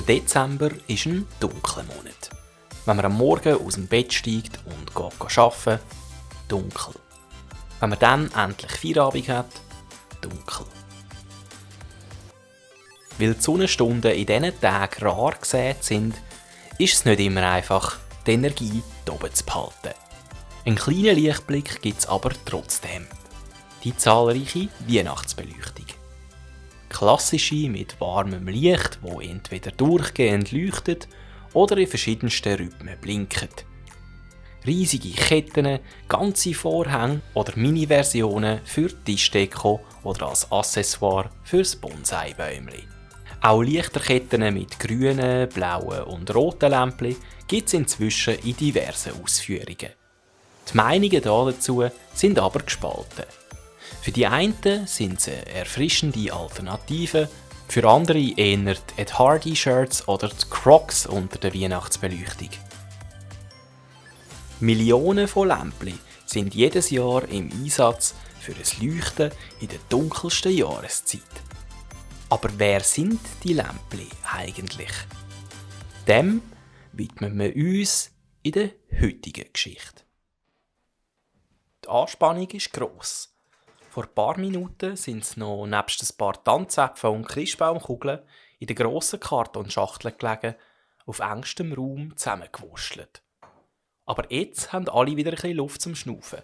Dezember ist ein dunkler Monat. Wenn man am Morgen aus dem Bett steigt und geht arbeiten, dunkel. Wenn man dann endlich Feierabend hat, dunkel. Weil die Sonnenstunden in diesen Tagen rar gesät sind, ist es nicht immer einfach, die Energie oben zu behalten. Einen kleinen Lichtblick gibt es aber trotzdem. Die zahlreiche Weihnachtsbeleuchtung. Klassische mit warmem Licht, wo entweder durchgehend leuchtet oder in verschiedensten Rhythmen blinkt. Riesige Ketten, ganze Vorhänge oder Mini-Versionen für Tischdeko oder als Accessoire fürs Bonsai-Bäumli. Auch Lichterketten mit grünen, blauen und roten Lämpchen gibt es inzwischen in diversen Ausführungen. Die Meinungen dazu sind aber gespalten. Für die einen sind sie erfrischende Alternativen, für andere eher die Ed Hardy-Shirts oder die Crocs unter der Weihnachtsbeleuchtung. Millionen von Lämpchen sind jedes Jahr im Einsatz für ein Leuchten in der dunkelsten Jahreszeit. Aber wer sind die Lämpchen eigentlich? Dem widmen wir uns in der heutigen Geschichte. Die Anspannung ist gross. Vor ein paar Minuten sind sie noch nebst ein paar Tanzäpfeln und Christbaumkugeln in der grossen Kartonschachtel gelegen, auf engstem Raum zusammengewurschtelt. Aber jetzt haben alle wieder ein bisschen Luft zum Schnaufen.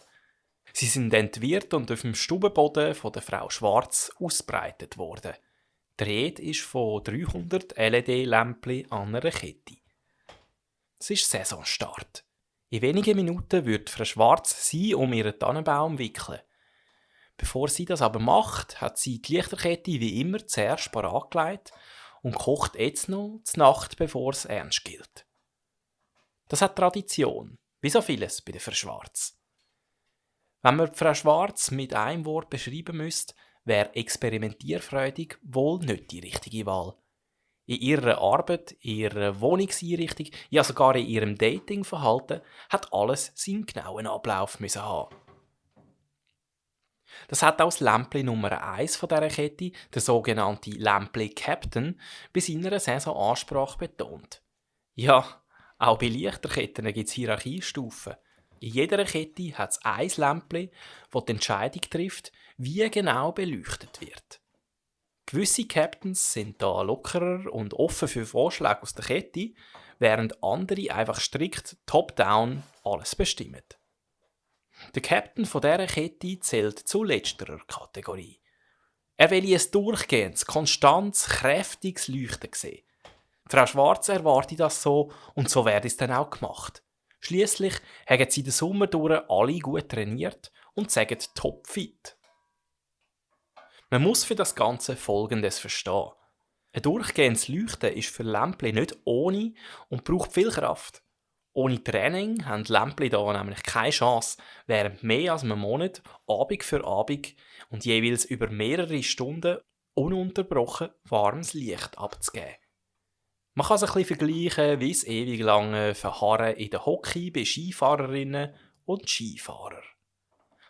Sie sind entwirrt und auf dem Stubenboden von der Frau Schwarz ausbreitet worden. Die Rede ist von 300 LED-Lämpchen an einer Kette. Es ist Saisonstart. In wenigen Minuten wird Frau Schwarz sie um ihren Tannenbaum wickeln. Bevor sie das aber macht, hat sie die Lichterkette wie immer zuerst parat gelegt und kocht jetzt noch die Nacht, bevor es ernst gilt. Das hat Tradition, wie so vieles bei der Frau Schwarz. Wenn man Frau Schwarz mit einem Wort beschreiben müsste, wäre experimentierfreudig wohl nicht die richtige Wahl. In ihrer Arbeit, in ihrer Wohnungseinrichtung, ja sogar in ihrem Datingverhalten hat alles seinen genauen Ablauf müssen haben. Das hat auch das Lämpli Nummer 1 von dieser Kette, der sogenannte Lämpli Captain, bei seiner Saisonansprache betont. Ja, auch bei Lichterketten gibt es Hierarchiestufen. In jeder Kette hat es ein Lämpli, das die Entscheidung trifft, wie genau beleuchtet wird. Gewisse Captains sind da lockerer und offen für Vorschläge aus der Kette, während andere einfach strikt top-down alles bestimmen. Der Captain von dieser Kette zählt zu letzterer Kategorie. Er will ein durchgehendes, konstantes, kräftiges Leuchten sehen. Frau Schwarz erwartet das so und so wird es dann auch gemacht. Schliesslich haben sie den Sommer durch alle gut trainiert und sagen topfit. Man muss für das Ganze Folgendes verstehen. Ein durchgehendes Leuchten ist für Lämpchen nicht ohne und braucht viel Kraft. Ohne Training haben die Lämpchen da nämlich keine Chance, während mehr als einem Monat, Abend für Abend und jeweils über mehrere Stunden ununterbrochen warmes Licht abzugeben. Man kann es ein bisschen vergleichen wie das ewig lange Verharren in der Hockey bei Skifahrerinnen und Skifahrern.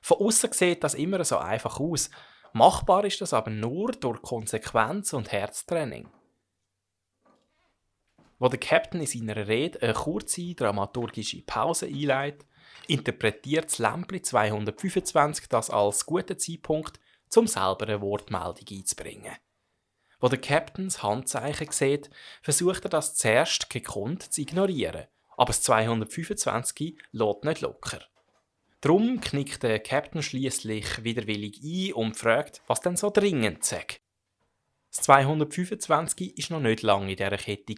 Von außen sieht das immer so einfach aus, machbar ist das aber nur durch Konsequenz und Herztraining. Wo der Captain in seiner Rede eine kurze dramaturgische Pause einleitet, interpretiert das Lämpli 225 das als guten Zeitpunkt, um selber eine Wortmeldung einzubringen. Wo der Captain das Handzeichen sieht, versucht er das zuerst gekonnt zu ignorieren, aber das 225 lässt nicht locker. Darum knickt der Captain schliesslich widerwillig ein und fragt, was denn so dringend sei. Das 225 war noch nicht lange in dieser Kette,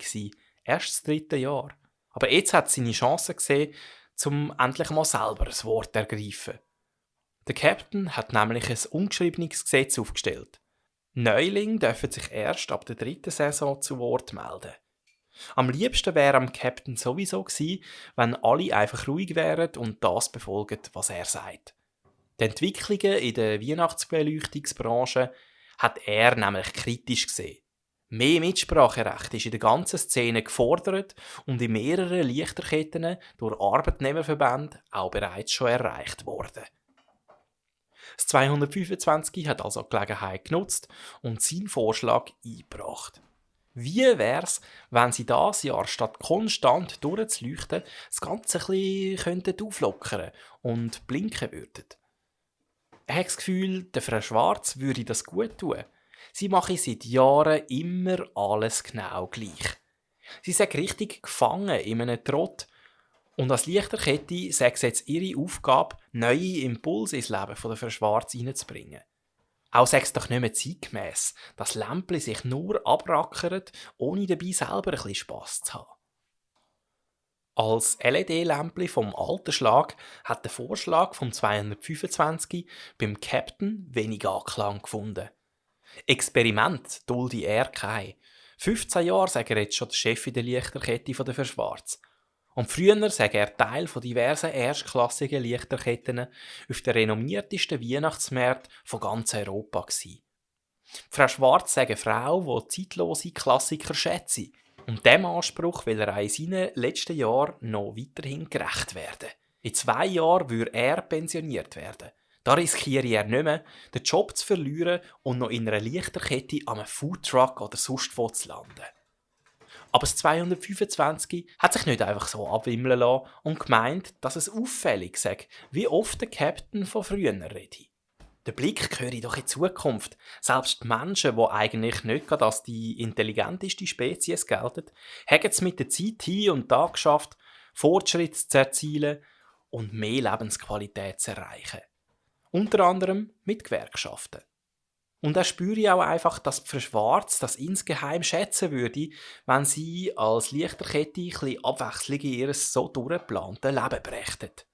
erst das 3. Jahr. Aber jetzt hat es seine Chance gesehen, um endlich mal selber ein Wort zu ergreifen. Der Captain hat nämlich ein ungeschriebenes Gesetz aufgestellt. Neulinge dürfen sich erst ab der 3. Saison zu Wort melden. Am liebsten wäre am Captain sowieso gewesen, wenn alle einfach ruhig wären und das befolgen, was er sagt. Die Entwicklungen in der Weihnachtsbeleuchtungsbranche hat er nämlich kritisch gesehen. Mehr Mitspracherecht ist in der ganzen Szene gefordert und in mehreren Lichterketten durch Arbeitnehmerverbände auch bereits schon erreicht worden. Das 225 hat also die Gelegenheit genutzt und seinen Vorschlag eingebracht. Wie wär's, wenn sie das Jahr statt konstant durchzuleuchten, das Ganze ein bisschen auflockern und blinken würden? Ich habe das Gefühl, der Frau Schwarz würde das gut tun. Sie mache seit Jahren immer alles genau gleich. Sie sei richtig gefangen in einem Trott. Und als Lichterkette sei es jetzt ihre Aufgabe, neue Impulse ins Leben von der Frau Schwarz hineinzubringen. Auch sei es doch nicht mehr zeitgemäss, dass Lämpli sich nur abrackert, ohne dabei selber ein bisschen Spass zu haben. Als LED-Lämpli vom alten Schlag hat der Vorschlag vom 225 beim Captain wenig Anklang gefunden. Experiment dulde er kein. 15 Jahre sagt er jetzt schon der Chef in der Lichterkette von der Verschwarz. Und früher sei er Teil von diversen erstklassigen Lichterketten auf den renommiertesten Weihnachtsmärkten von ganz Europa gsi. Frau Schwarz sei eine Frau, die zeitlose Klassiker schätze. Und diesem Anspruch will er auch in seinen letzten Jahren noch weiterhin gerecht werden. In 2 Jahren würde er pensioniert werden. Da riskiere er nicht mehr, den Job zu verlieren und noch in einer Lichterkette an einem Foodtruck oder sonst wo zu landen. Aber das 225 hat sich nicht einfach so abwimmeln lassen und gemeint, dass es auffällig sei, wie oft der Captain von früher rede. Der Blick gehöre doch in die Zukunft. Selbst die Menschen, die eigentlich nicht gerade als die intelligenteste Spezies gelten, haben es mit der Zeit hier und da geschafft, Fortschritte zu erzielen und mehr Lebensqualität zu erreichen. Unter anderem mit Gewerkschaften. Und da spüre ich auch einfach, dass die Frau Schwarz das insgeheim schätzen würde, wenn sie als Lichterkette ein bisschen Abwechslung in ihr so durchgeplantes Leben brächtet.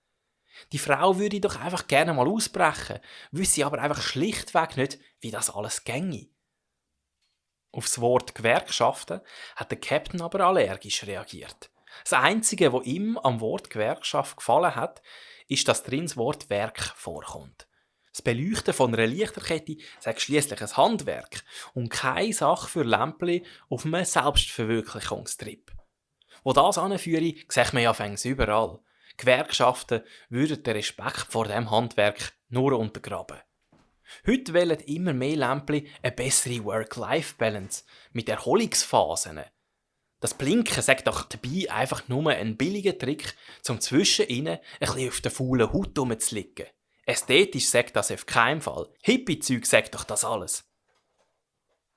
Die Frau würde doch einfach gerne mal ausbrechen, wüsste aber einfach schlichtweg nicht, wie das alles gänge. Aufs Wort Gewerkschaften hat der Captain aber allergisch reagiert. Das Einzige, was ihm am Wort Gewerkschaft gefallen hat, ist, dass drin das Wort Werk vorkommt. Das Beleuchten von einer Lichterkette sagt schliesslich ein Handwerk und keine Sache für Lämpli auf einem Selbstverwirklichungstrip. Wo das anführe, sieht man ja fängs überall. Gewerkschaften würden den Respekt vor diesem Handwerk nur untergraben. Heute wollen immer mehr Lämpli eine bessere Work-Life-Balance mit Erholungsphasen. Das Blinken sagt doch dabei einfach nur ein billiger Trick, um zwischen ihnen ein bisschen auf der faulen Haut rumzuliegen. Ästhetisch sagt das auf keinen Fall. Hippie-Zeug sagt doch das alles.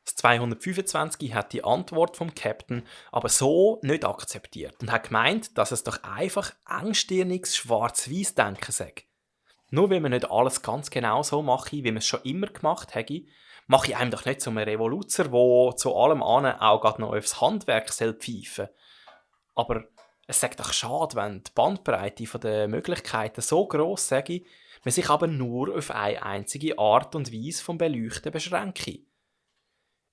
Das 225 hat die Antwort vom Captain aber so nicht akzeptiert und hat gemeint, dass es doch einfach engstirniges Schwarz-Weiß-Denken sei. Nur weil man nicht alles ganz genau so mache, wie man es schon immer gemacht hätte, mache ich einem doch nicht zu einem Revoluzer, der zu allem anderen auch gerade noch aufs Handwerk pfeifen soll. Aber es ist doch schade, wenn die Bandbreite der Möglichkeiten so gross sei, man sich aber nur auf eine einzige Art und Weise vom Beleuchten beschränke.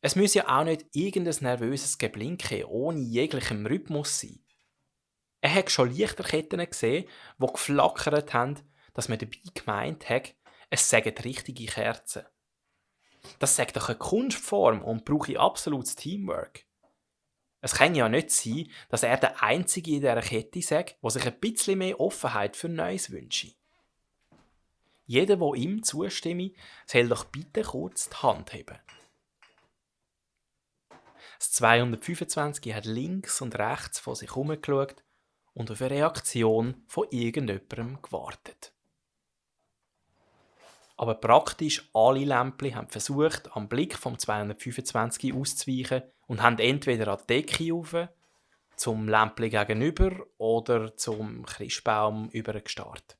Es muss ja auch nicht irgendein nervöses Geblinke ohne jeglichem Rhythmus sein. Er hat schon Lichterketten gesehen, die geflackert haben, dass man dabei gemeint hat, es seien richtige Kerzen. Das sagt doch eine Kunstform und brauche absolutes Teamwork. Es kann ja nicht sein, dass er der Einzige in dieser Kette sei, der sich ein bisschen mehr Offenheit für Neues wünsche. Jeder, der ihm zustimme, soll doch bitte kurz die Hand heben. Das 225 hat links und rechts von sich herumgeschaut und auf eine Reaktion von irgendjemandem gewartet. Aber praktisch alle Lämpli haben versucht, am Blick vom 225 auszuweichen und haben entweder an die Decke rauf, zum Lämpli gegenüber oder zum Christbaum übergestarrt.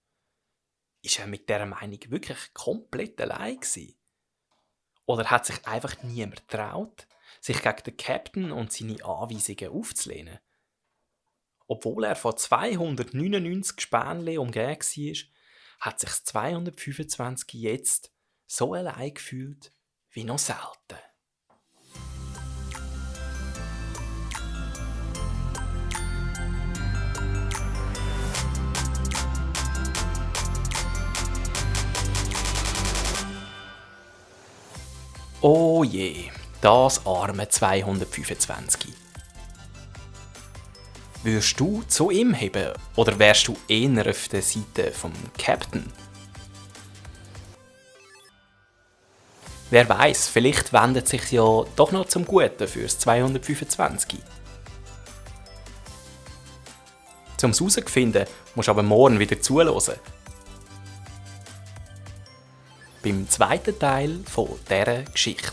Ist er mit dieser Meinung wirklich komplett allein gewesen? Oder hat sich einfach niemand getraut, sich gegen den Captain und seine Anweisungen aufzulehnen? Obwohl er von 299 Spänchen umgeben war, hat sich das 225 jetzt so allein gefühlt wie noch selten. Oh je, das arme 225. Würdest du zu ihm heben oder wärst du eher auf der Seite vom Captain? Wer weiß, vielleicht wendet sich ja doch noch zum Guten fürs 225. Um es herauszufinden, musst du aber morgen wieder zuhören. Beim zweiten Teil von dieser Geschichte.